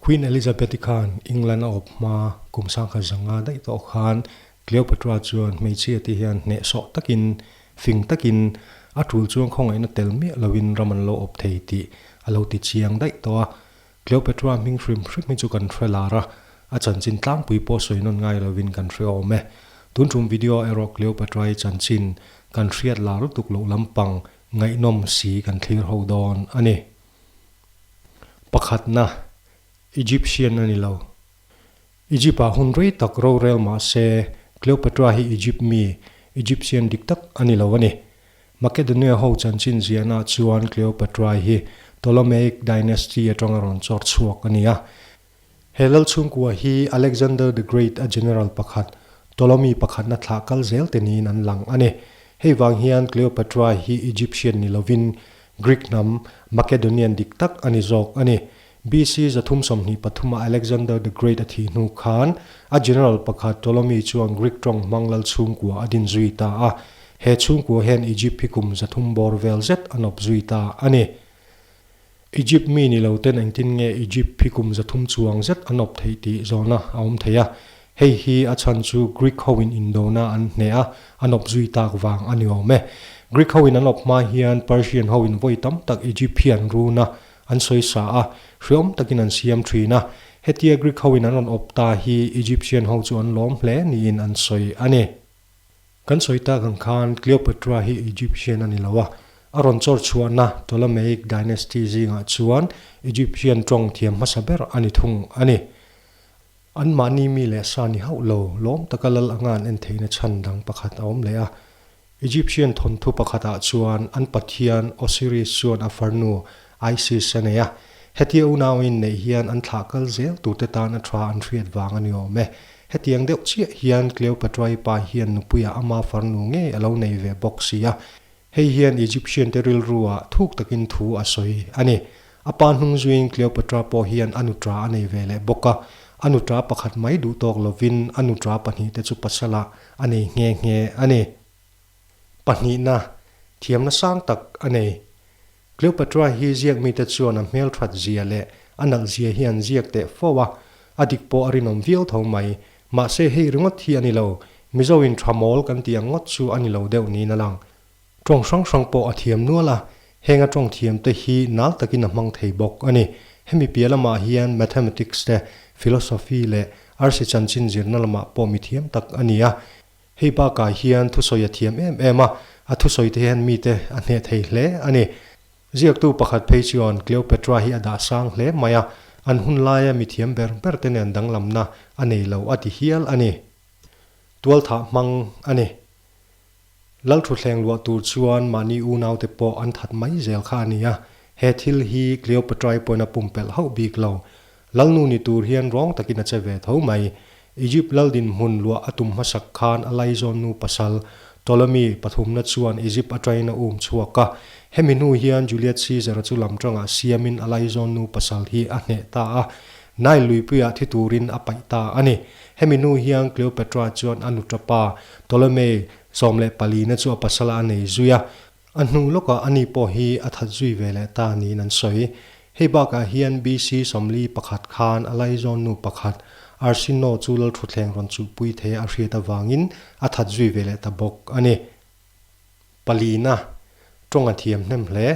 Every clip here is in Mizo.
Queen Elizabeth-i khan England a awp hma kum 1005 daih tawh khan Cleopatra chuan hmeichhia te hian hnehsawh takin, fing takin, a tul chuan khawngaihna tel miah loin ram an lo awp thei tih a lo ti chiang daih tawh a. Cleopatra hming hrim hrim hi chu kan hre lar a, a chanchin tlangpui pawh sawi nawn ngai lovin kan hre awm e. Tun tum video erawh Cleopatra-i chanchin kan hriat lar lutuk loh lampang ngaihnawm si kan thlir ho dawn a ni. Pakhatna, Egyptian a ni lo. Egypt-ah hun rei tak rorel mah se, Cleopatra hi Egypt mi, Egyptian dik tak a ni lo a ni. Makedonia ho chanchin ziahna chuan Cleopatra hi Ptolemaic dynasty atanga rawn chawr chhuak a ni a. He lal chhungkua hi Alexander the Great a general pakhat, Ptolemy pakhatna thlah kal zel te niin an lang a ni. Hei vang hian Cleopatra hi Egyptian ni lovin Greek hnam, Macedonian dik tak a ni zawk a ni. BC 323 a Alexander the Great a thih hnu khan a general pakhat Ptolemy chuan Greek tawng hmang lal chhungkua a din zui ta a. He chhungkua hian Egypt hi kum 300 bawr vel zet a nawp zui ta a ni. Egypt mi ni lo ten engtin nge Egypt hi kum 300 chuang zet a nawp theih tih zawhna a awm thei a. Hei hi a chhan chu Greek hoin indona an hneh a, a nawp zui tak vang a ni awm e. Greek hoin an awp hma hian Persian hoin vawi tam tak Egypt hi an run a, an sawi sa a, hriawm takin an siam thin a. Hetia Greek hoin an rawn awp ta hi Egyptian ho chu an lawm hle niin an sawi a ni. Kan sawi tak ang khan Cleopatra hi Egyptian a ni lo a, a rawn chawr chhuahna Ptolemaic dynasty zingah chuan Egyptian tawng thiam hmasa ber a ni thung a ni. Anmahni mi leh sa ni hauh lo, lawm taka lal anga an en theihna chhan dang pakhat a awm leh a. Egyptian thawnthu pakhatah chuan an pathian Osiris chuan a farnu Isis a nei a, hetia unauin neih hian an thlah kal zel turte tan a tha an hriat vang a ni awm e. Hetiang deuh chiah hian Cleopatra-i pa hian nupuiah ama farnu ngei a lo nei ve bawk si a, hei hian Egyptian te rilruah thuk takin thu a sawi a ni. A pa hnung zuiin Cleopatra pawh hian a nutra a nei ve leh bawk a, a nutra pakhat mai duh tawk lovin a nutra pahnihte chu pasalah a nei nghe nghe a ni. Pahnihna, thiamna sang tak a nei. Cleopatra hi ziak mite chuan a hmelthat zia leh a nalh zia hi an ziak teh fo a, a dik pawh a rinawm viau tho mai. Mahse hei ringawt hi a ni lo, Mizo in tha mawl kan tih ang ngawt chu a ni lo deuh niin a lang. Tawng hrang hrang pawh a thiam nual a, heng a tawng thiam te hi nal takin a hmang thei bawk a ni. Hemi piah lamah hian Mathematics te, Philosophy leh Arsi chanchin zirna lamah pawh mi thiam tak a ni a. Hei bakah hian thusawi a thiam em em a, a thusawi te hian mite a hneh thei hle a ni. Ziaktu pakhat phei chuan Cleopatra hi a dah sang hle mai a, an hun laia mi thiam ber ber te nen danglamna a nei lo a ti hial a ni. Tualthah hmang a ni. Lalthuthleng luah tur chuan mahni unaute pawh an that mai zel kha a ni a, he thil hi Cleopatra-i pawhin a pumpelh hauh bik lo. Lalnu ni tur hian rawng takin a che ve tho mai. Egypt lal dinhmun luah a tum hmasak khan a laizawnnu pasal Ptolemy pathumna chuan Egypt atangin a um chhuak a. Hemi hnu hian Juliet Caesar-a chu lam tangah siamin a laizawnnu pasal hi a hneh ta a, Nile luipuiah thi turin a paih ta a ni. Hemi hnu hian Cleopatra chuan a nuṭa pa Ptolemy 14 na chu a pasala a nei zui a, a hnu lawkah ani pawh hi a that zui ve leh ta niin an sawi. Hei bakah hian BC 41 khan a laizawnnu pakhat Arsinoe chu lalṭhuthleng rawn chuhpui thei a hriat avangin a that zui ve leh ta bawk a ni. Palina, ṭawng a thiam hnem hle.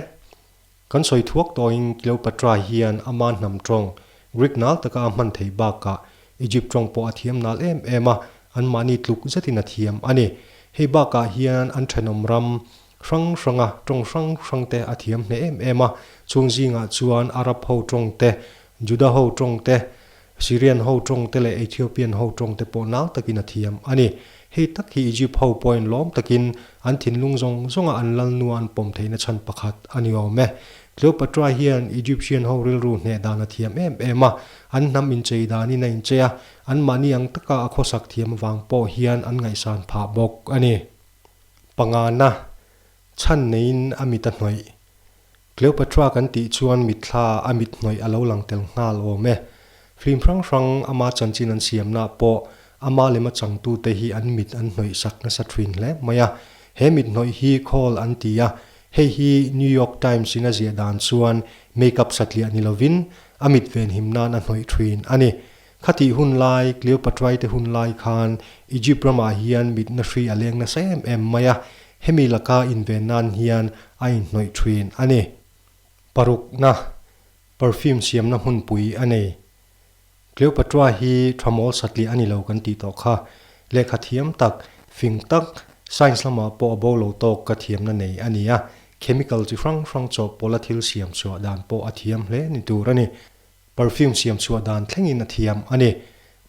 Kan sawi thuak tawhin Cleopatra hian ama hnam ṭawng, Greek nal taka a hman theih bakah Egypt ṭawng pawh a thiam nal em em a, anmahni tluk zetin a thiam a ni. Hei bakah hian an ṭhenawm ram hrang hranga ṭawng hrang hrangte a thiam hle em em a, chung zingah chuan Arab ho ṭawng te, Juda ho ṭawng te, Syrian ho ṭawng te leh Ethiopian ho ṭawng te pawh nal takin a thiam a ni. Hei tak hi Egypt ho pawhin lawm takin an thinlung zawng zawnga an lalnu an pawm theihna chhan pakhat a ni awm e. Cleopatra hian Egyptian ho rilru hneh dan a thiam em em a, an hnam inchei danin a inchei a, anmahni ang taka a khawsak thiam avang pawh hian an ngaihsan phah bawk a ni. Pangana, chhan neiin a mit a hnawih. Cleopatra kan tih chuan mitthla a mit hnawih a lo lang tel nghal awm e. Film hrang hrang ama chanchin an siamna pawh ama lema changtute hi an mit an hnawih sak nasa thin hle mai a. He mit hnawih hi khawl an ti a, hei hi New York Times in a ziah dan chuan make-up satliah ni lovin a mit venhim nan a hnawih thin a ni. Khatih hun lai, Cleopatra-i te hun lai khan Egypt ramah hian mitna hri a leng nasa em em mai a, hemi laka inven nan hian a inhnawih thin a ni. Parukna, Perfume siamna hmunpui a nei. Cleopatra hi tha mawl satliah a ni lo kan tih tawh kha. Lehkha thiam tak, fing tak, science lamah pawh a bo lo tawk ka thiamna nei a ni a, chemical chi hrang hrang chawhpawlh a thil siam chhuah dan pawh a thiam hle ni tur a ni. Perfume siam chhuah dan thlengin a thiam a ni.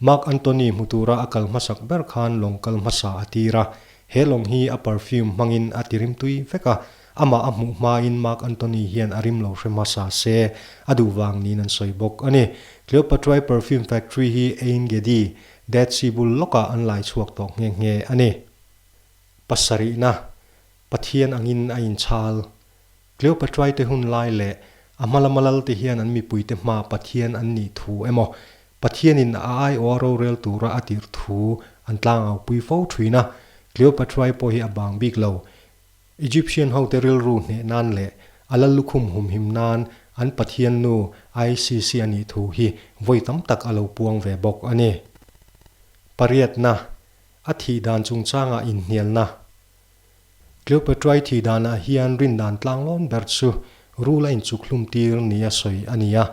Mark Antony hmu tura a kal hmasak ber khan lawng kal hmasa a tir a. He lawng hi a perfume hmangin a ti rimtui vek a, amah a hmuh hmain Mark Antony hian a rim lo hre hmasa se a duh vang niin an sawi bawk a ni. Cleopatra-i perfume factory hi Ein Gedi, Dead Sea bul lawkah an lai chhuak tawh nghe nghe a ni. Pasarihna, Pathian angin a inchhal. Cleopatra-i te hun lai leh a hma lama lal te hian an mipuite hmaa Pathian an nih thu emaw, Pathianin a aiawha rorel tura a tirh thu an tlangaupui fo thin a, Cleopatra-i pawh hi a bang bik lo. Egyptian hote rilru hneh nan leh a lal lukhum humhim nan an Pathian nu Isis a nih thu hi vawi tam tak a lo puang ve bawk a ni. Pariatna, A thih dan chungchangah inhnialna. Cleopatra-i thih danah hian rindan tlanglawn ber chu rul a inchukhlum tir nia sawi a ni a,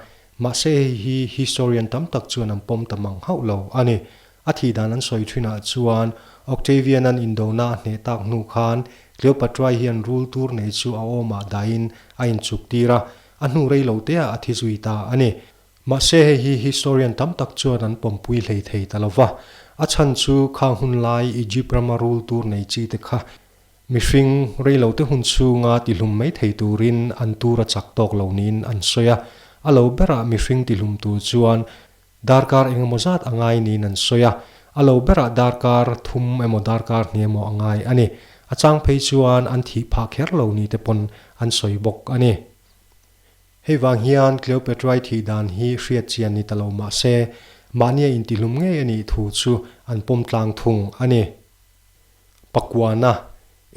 mahse hei hi historian tam tak chuan an pawm ta mang hauh lo a ni. A thih dan an sawi thinah chuan Octavian-a'n indona a hneh tak hnu khan Cleopatra-i hian rul tur nei chu a awmah dahin a inchuk tir a, a hnu rei lo teah a thi zui ta a ni. Mahse hei hi historian tam tak chuan an pawmpui hlei thei ta lo va, a chhan chu khang hun lai Egypt rama rul tur nei chi te kha mihring rei lo te hun chhunga tihlum mai thei turin an tur a chak tawk lo niin an sawi a, a lo berah mihring tihlum tur chuan darkar engemaw zat a ngai niin an sawi a, a lo berah darkar thum emaw darkar hnih emaw a ngai a ni. A chang phei chuan an thih phah kher lo ni te pawn an sawi bawk a ni. Hei vang hian Cleopatra-i thih dan hi hriat chian ni ta lo mah se, mahnia intihlum ngei a nih thu chu an pawm tlang thung a ni. Pakuana,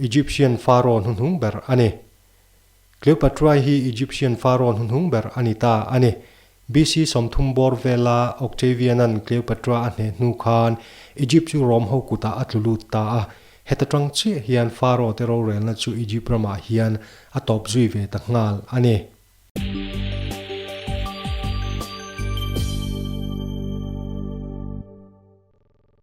Egyptian Pharaoh hnuhnung ber a ni. Cleopatra-i hi Egyptian Pharaoh hnuhnung ber a ni ta a ni. BC 30 bawr vela Octavian-a'n Cleopatra a hneh hnu khan Egypt chu Rome ho kutah a tlu lut ta a, Heta tang chiah hian Pharaoh te rorelna chu Egypt ramah hian a tawp zui ve ta nghal a ni.